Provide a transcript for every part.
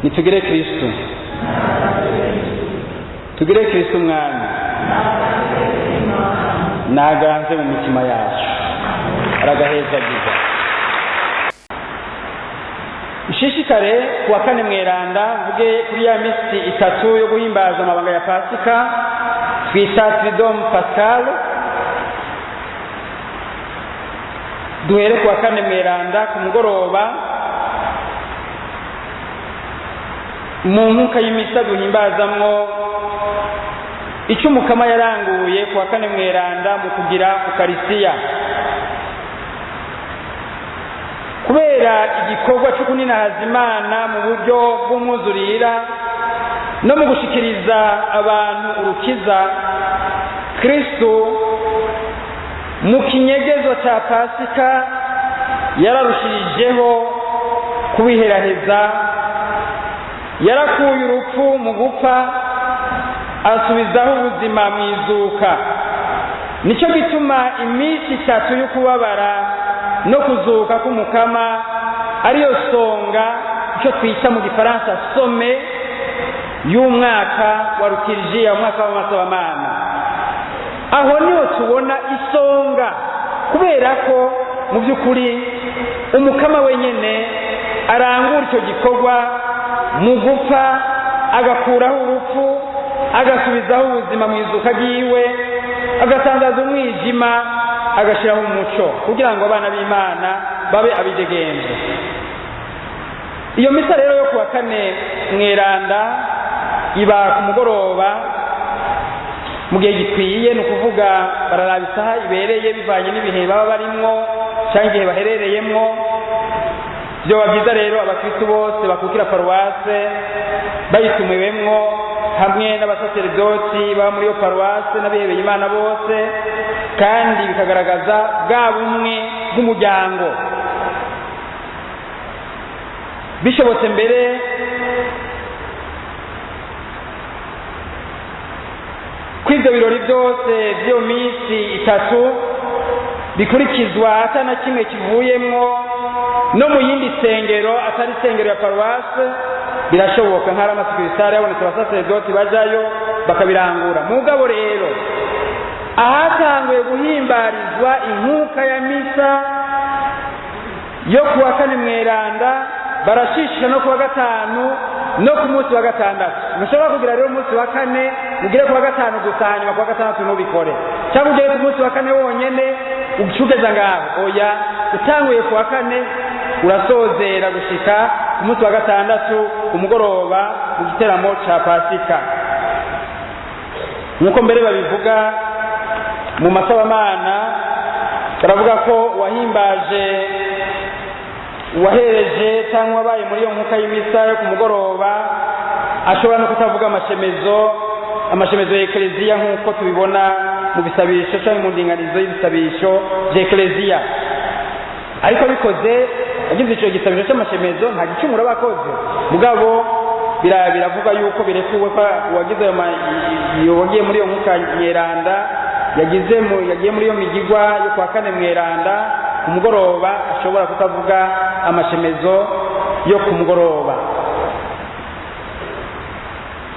Nitugire Kristo, tugire Kristo Umwami naganze mu mitima yacu, aragahezagiza. Nshishikare kuwa kane mweranda mvuge kuri ya misi itatu yo guhimbaza amabanga ya Pasika twita Triduum Pascal. Duhere kuwa kane mweranda ku mugoroba mu nkuka y'imisa duhimbazamwo icyo Umukama yaranguye kuwa kane mweranda mu kugira Ukarisiya. Kubera igikorwa cyo kuninahaza Imana mu buryo bw'umwuzurira no mu gushikiriza abantu urukiza, Kristo mu kinyegezo cya Pasika yararushirijeho kubiheraheza, yarakuye urupfu mu gupfa asubizaho ubuzima mu izuka. Nicyo gituma iminsi itatu yo kubabara no kuzuka k'Umukama ariyo songa, icyo twita mu Gifaransa some y'umwaka wa liturujia, umwaka w'amasabamana. Aho niho tubona isonga, kubera ko mu by'ukuri Umukama wenyene arangura icyo gikorwa mu gupfa, agakuraho urupfu, agasubizaho ubuzima mu izuka ryiwe, agatangaza umwijima, agashiraho umuco, kugira ngo abana b'Imana babe abidegemvye. Iyo misa rero yo kuwa kane mweranda iba ku mugoroba mu gihe gikwiye, ni ukuvuga bararaba isaha ibereye bivanye n'ibihe baba barimwo cyangwa igihe baherereyemwo. Vyoba byiza rero abakristu bose bakukira paruwase bayitumiwemwo hamwe n'abasaseredoti baba muri iyo paruwase n'abihebeye Imana bose, kandi bikagaragaza bwa bumwe bw'umuryango. Bishobotse mbere kw'ivyo birori byose by'iyo minsi itatu bikurikizwa ata na kimwe kivuyemwo no mu yindi sengero atari sengero ya paruwase, birashoboka nk'ari amasikirisare yabonetse abasaseredoti bajayo bakabirangura. Mugabo rero ahatanguye guhimbarizwa inkuka ya misa yo kuwa kane mweranda barashishika no kuwa gatanu no ku munsi wa gatandatu. Ntushobora kugira rero umunsi wa kane ugire kuwa gatanu gusa, hanyuma kuwa gatandatu ntubikore, cyangwa ugere ku munsi wa kane wonyene ucugeza ngaho. Oya, utanguye kuwa kane urasozera gushika ku munsi wa gatandatu ku mugoroba mu giteramo ca Pasika. Nkuko mbere babivuga mu masabamana, baravuga ko wahimbaje, wahereje cyangwa wabaye muri iyo nkuka y'imisa yo ku mugoroba ashobora no kutavuga amashemezo ya Ekleziya nk'uko tubibona mu bisabisho cyangwa mu ndinganizo y'ibisabisho vya Ekleziya. Ariko bikoze agize ico gisabisho cy'amashemezo nta gicumuro aba akoze, mugabo biravuga yuko birekuwe ko uwagize wagiye muri iyo nkuka mweranda yagiye muri iyo migigwa yo kwa kane mweranda ku mugoroba ashobora kutavuga amashemezo yo ku mugoroba.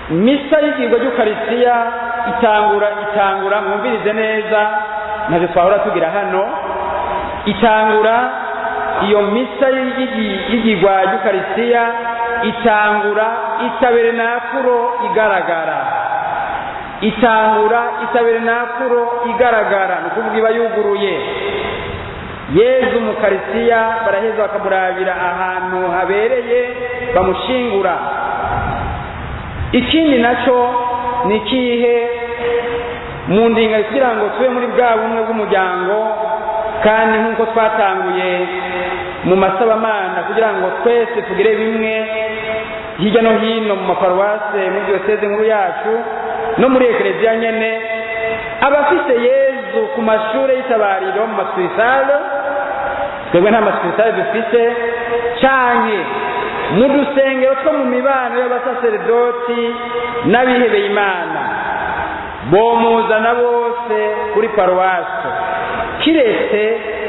Misa y'igirwa ry'Ukarisiya itangura mwumvirize neza, ntavyo twahora tugira hano. Itangura iyo misa y'igirwa ry'Ukarisiya itangura itaberenakuro igaragara, itangura itaberenakuro igaragara, ni ukuvuga iba yuguruye. Yezu mu Karisiya baraheza bakamurabira ahantu habereye bamushingura. Ikindi naco ni ikihe mu ndinga kugira ngo tube muri bwa bumwe bw'umuryango, kandi nk'uko twatanguye mu masabamana kugira ngo twese tugire bimwe hirya no hino mu maparuwase, muri diyoseze nkuru yacu no muri ekleziya nyene, abafise Yezu ku mashure y'itabariro mu masuisale, twebwe nta masuisale dufise, canke mu dusengero two mu mibano y'abasaseredoti n'abihebeye Imana, bomuzana bose kuri paruwase, kiretse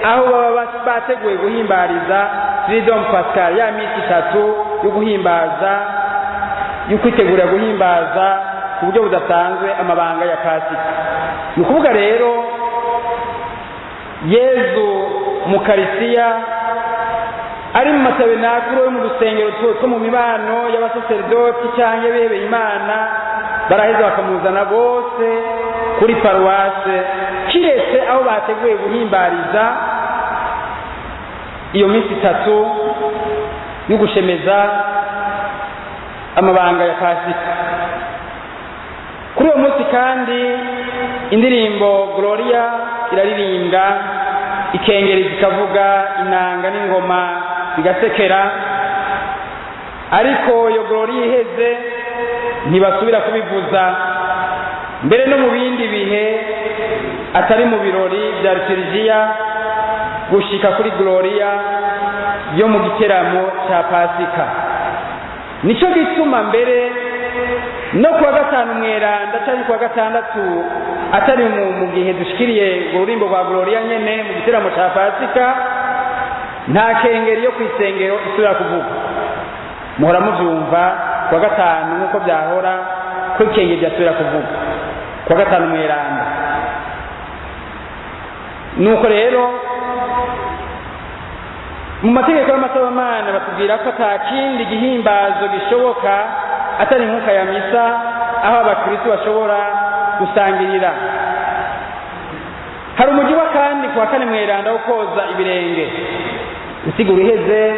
aho baba bateguye guhimbariza Triduum Pascal, ya minsi itatu yo guhimbaza yo kwitegura guhimbaza ku buryo budasanzwe amabanga ya Pasika. Ni ukuvuga rero Yezu mu Karisiya ari mu matabenakuro yo mu rusengero two mu mibano y'abasaserdoti cyangwa bihebeye Imana, baraheza bakamuzana bose kuri paruwase, kiretse aho bateguye guhimbariza iyo minsi itatu yo gushemeza amabanga ya Pasika. Kuri uwo munsi kandi indirimbo Gloria iraririmbwa, ikengeri zikavuga, inanga n'ingoma bigasekera, ariko iyo Gloria iheze ntibasubira kubivuza. Mbere no mu bindi bihe atari mu birori bya liturgiya gushika kuri Gloria yo mu giteramo cya Pasika. Nico gituma mbere no kuwa gatanu mweranda cyangwa kuwa gatandatu atari mu gihe dushikiriye ururimbo rwa Gloria nyene mu giteramo cya Pasika, nta kengeri yo kwisengero isubira kuvuga. Muhora muvyumva kuwa gatanu nkuko byahora ko ikengeri ryasubira kuvuga kuwa gatanu mweranda. Nuko rero mu mategeko y'amasabamana batubwira ko ata kindi gihimbazo gishoboka atari inkuka ya misa aho abakristo bashobora gusangirira. Hari umugiwa kandi kuwa kane mweranda wo koza ibirenge. Insiguro iheze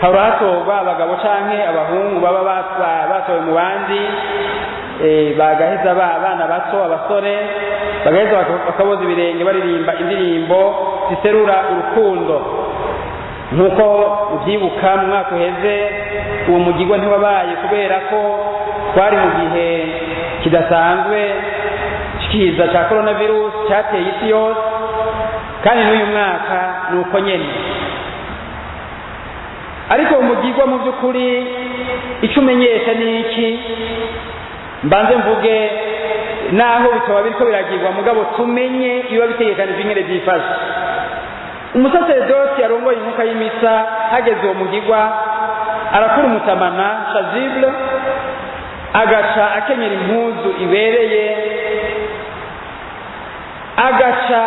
hahora hatorwa abagabo canke abahungu baba batowe mu bandi, bagaheza abana bato abasore bagaheza bakaboza ibirenge baririmba indirimbo ziserura urukundo. Nkuko ubyibuka mu mwaka uheze uwo mugigwa ntiwabaye kubera ko twari mu gihe kidasanzwe kiza cya coronavirus cyateye isi yose, kandi n'uyu mwaka ni uko nyene. Ariko umugigwa mu by'ukuri icyo umenyesha ni iki? Mbanze mvuge naho bitoba biriko biragirwa, mugabo tumenye ibiba bitegekanijwe ingene byifashe. Umusaseredoti arongoye inkuka y'imisa hageze uwo mugigwa arakura umutamana chasuble, agaca akenyera impuzu ibereye, agaca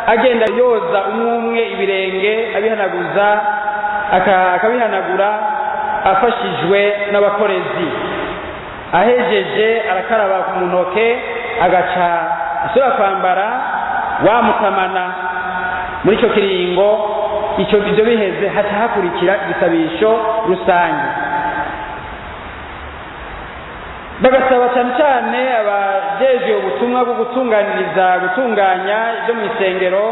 agenda yoza umwe ibirenge abihanaguza, akabihanagura afashijwe n'abakorezi. Ahejeje arakaraba ku ntoke, agaca asubira kwambara wa mutamana. Muri ico kiringo ico ivyo biheze haca hakurikira igisabisho rusange. Bagasaba cyane cyane abajejwe ubutumwa bwo gutunganiriza gutunganya ibyo mu isengero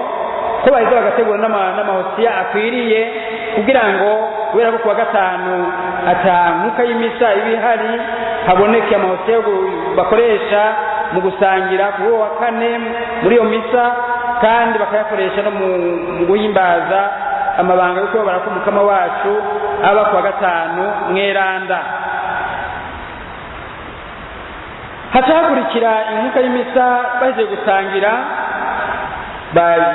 ko baheza bagategura n'amahosiya akwiriye, kugira ngo kubera ko kuwa gatanu ata nkuka y'imisa iba ihari, haboneke amahosiya bakoresha mu gusangira kuri uwo wa kane muri iyo misa, kandi bakayakoresha no mu guhimbaza amabanga yo kubabara k'umukama wacu aba kuwa gatanu mweranda. Haca hakurikira inkuka y'imisa bahejeje gusangira,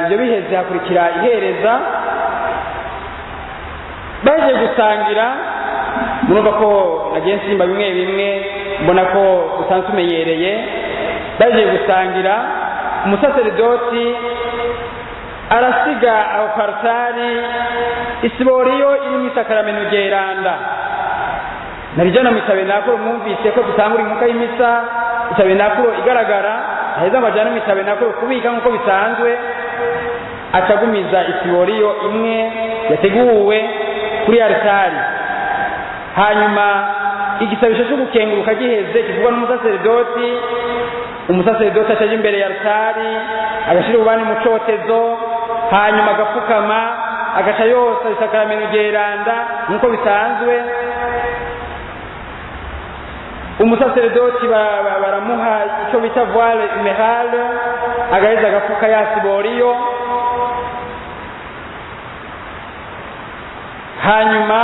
ibyo biheze hakurikira ihereza. Bahejeje gusangira, murumva ko nagiye nsimba bimwe bimwe mbona ko usanzwe umenyereye. Bahejeje gusangira, umusaseredoti arasiga aho partari isiboriyo irimo isakaramento ryeranda. Narijana mu itabenakuro, mwumvise ko dutangura inkuka y'imisa itabenakuro igaragara, aheza amajana mu itabenakuro kubika nk'uko bisanzwe, acagumiza isiboriyo imwe yateguwe kuri altari. Hanyuma igisabisho cyo gukenguruka giheze kivugwa n'umusaseredoti, umusaseredoti acaje imbere ya altari agashira ububani mu cotezo, hanyuma agapfukama agaca yose isakaramento ryeranda nk'uko bisanzwe. Umusaseredoti baramuha icyo bita voile humerale, agaheza agafuka ya siboriyo. Hanyuma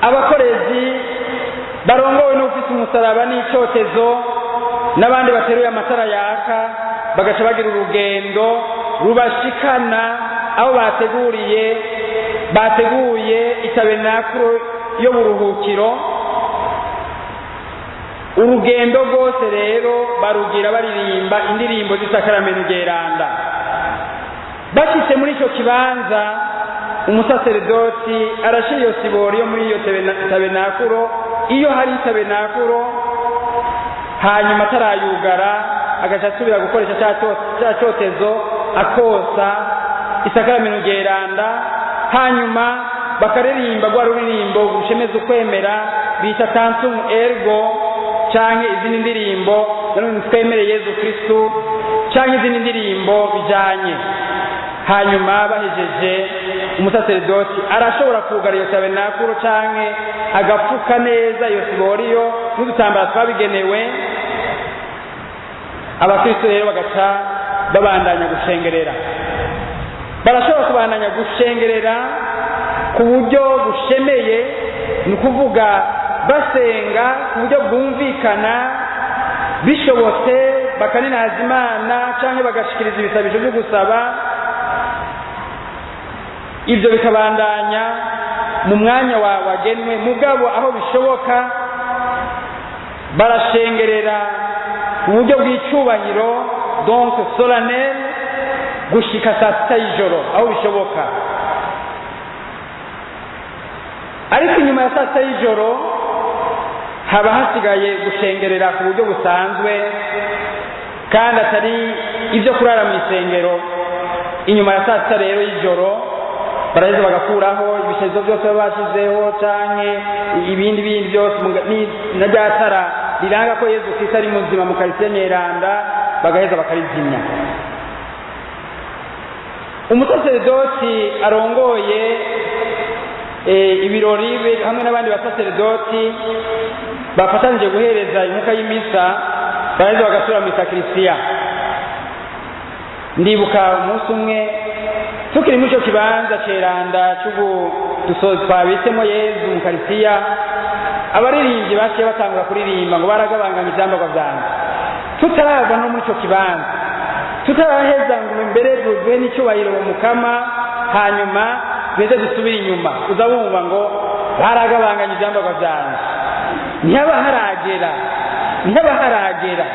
abakorezi barongowe n'ufite umusaraba n'icotezo n'abandi bateruye amatara yaka, bagaca bagira urugendo rubashikana aho bateguye itabenakuro yo buruhukiro. Urugendo rwose rero barugira baririmba indirimbo z'isakaramento ryeranda. Bashitse muri ico kibanza, umusaseredoti arashira iyo sibori yo muri iyo tabenakuro, iyo hari tabenakuro, hanyuma atarayugara agaca asubira gukoresha cya cyotezo akosa isakaramento ryeranda. Hanyuma bakaririmba rwa ruririmbo rushemeza ukwemera bita Tantum Ergo, canke izindi ndirimbo nanone twemere Yezu Kristu, canke izindi ndirimbo bijanye. Hanyuma bahejeje, umusaseredoti arashobora kugara iyo tabenakuro canke agapfuka neza iyo siboriyo n'udutambara twabigenewe. Abakristo rero bagaca babandanya gushengerera. Barashobora kubandanya gushengerera ku buryo bushemeye, ni ukuvuga basenga ku buryo bwumvikana, bishobotse bakaninaza Imana canke bagashikiriza ibisabisho byo gusaba. Ibyo bikabandanya mu mwanya wagenwe. Mugabo aho bishoboka barashengerera ku buryo bw'icubahiro, donc solennel, gushika saa sita y'ijoro aho bishoboka. Ariko inyuma ya saa sita y'ijoro haba hasigaye gushengerera ku buryo busanzwe, kandi atari ibyo kurara mu isengero. Inyuma ya saa sita rero y'ijoro baraheza bagakuraho ibisharizo byose baba bashizeho, canke ibindi bindi byose, na rya tara riranga ko Yezu Kristo ari muzima mu Karitsiye Nyeranda, bagaheza bakarizimya. Umusaseredoti arongoye ibirori hamwe n'abandi basaseredoti bafatanije guhereza inkuka y'imisa, baraheza bagasubira mu isakristiya. Ndibuka umunsi umwe tukiri muri ico kibanza ceranda twabitsemo Yezu mu Karitsiya, abaririmbyi baciye batangura kuririmba ngo baragabanganya ivyambarwa vyanje. Tutarava no muri ico kibanza, tutaraheza ngo imbere duhe n'icyubahiro Mukama, hanyuma duheze dusubire inyuma, uza wumva ngo baragabanganya ivyambarwa vyanje. Ntihaba haragera, ntihaba haragera.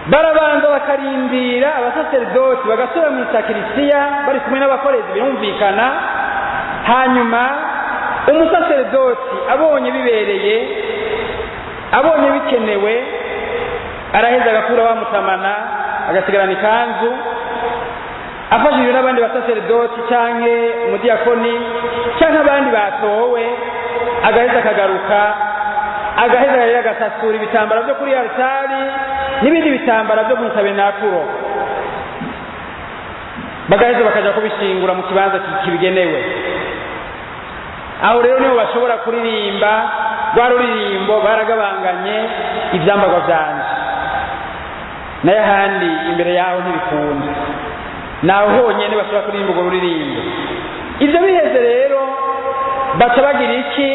Barabanza bakarindira abasaseredoti bagasubira mu isakristiya bari kumwe n'abakorezi, birumvikana. Hanyuma umusaseredoti abonye bibereye, abonye bikenewe, araheza agakura bamutamana, agasigarana ikanzu, afashijwe n'abandi basaseredoti canke umudiyakoni canke abandi batowe, agaheza akagaruka, agaheza rero agasasura ibitambara byo kuri altari n'ibindi bitambara byo mu tabenakuro, bagaheza bakaja kubishingura mu kibanza kibigenewe. Aho rero niho bashobora kuririmba rwa ruririmbo baragabanganye ivyambarwa vyanje. Nayo ahandi imbere yaho ntibikunda, naho honyene bashobora kuririmba urwo ruririmbo. Ivyo biheze rero baca bagira iki?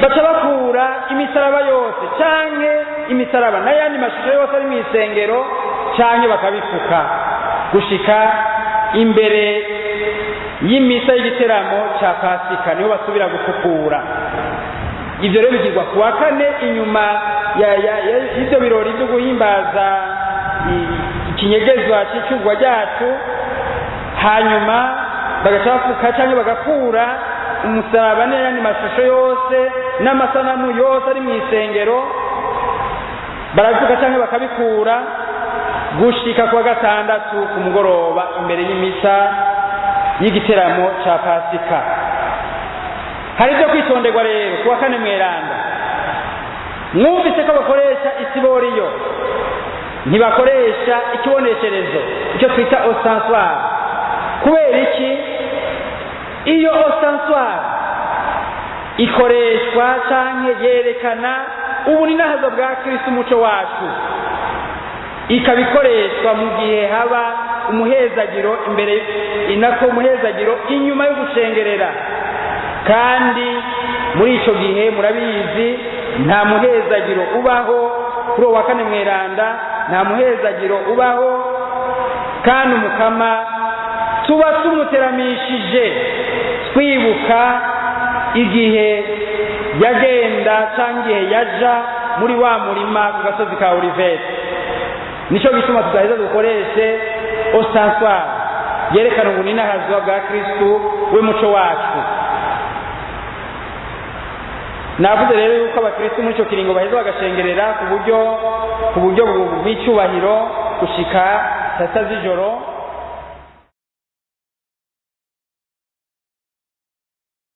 Baca bakura imisaraba yose canke imisaraba n'ayandi mashusho yose ari mw'isengero, canke bakabifuka gushika imbere y'imisa y'igiteramo ca Pasika, niho basubira gufukura. Ivyo rero bigirwa ku wa kane inyuma y'ivyo birori vyo guhimbaza ikinyegezwa c'icurwa ryacu. Hanyuma bagaca bafuka canke bagakura umusaraba n'ayandi mashusho yose n'amasanamu yose ari mw'isengero, barabifuka canke bakabikura gushika kuwa gatandatu ku mugoroba imbere y'imisa y'igiteramo ca Pasika. Hari ibyo kwitonderwa rero kuwa kane mweranda. Mwumvise ko bakoresha isiboriyo, ntibakoresha ikibonesherezo, icyo twita ostensoir. Kubera iki? Iyo ostensoir ikoreshwa canke yerekana ubuninahazo bwa Kristo umuco wacu, ikabikoreshwa mu gihe haba umuhezagiro imbere, inako umuhezagiro inyuma yo gushengerera. Kandi muri ico gihe murabizi nta muhezagiro ubaho kuri uwa kane mweranda, nta muhezagiro ubaho. Kandi Umukama tuba tumuteramishije twibuka igihe yagenda canke igihe yaja muri wa murima ku gasozi ka Olivete. Nico gituma tudaheza dukoreshe ostensoir yerekana ubuninahazwa bwa Kristu we muco wacu. Navuze rero yuko abakristu muri ico kiringo baheza bagashengerera ku buryo bw'icyubahiro gushika saa sita z'ijoro.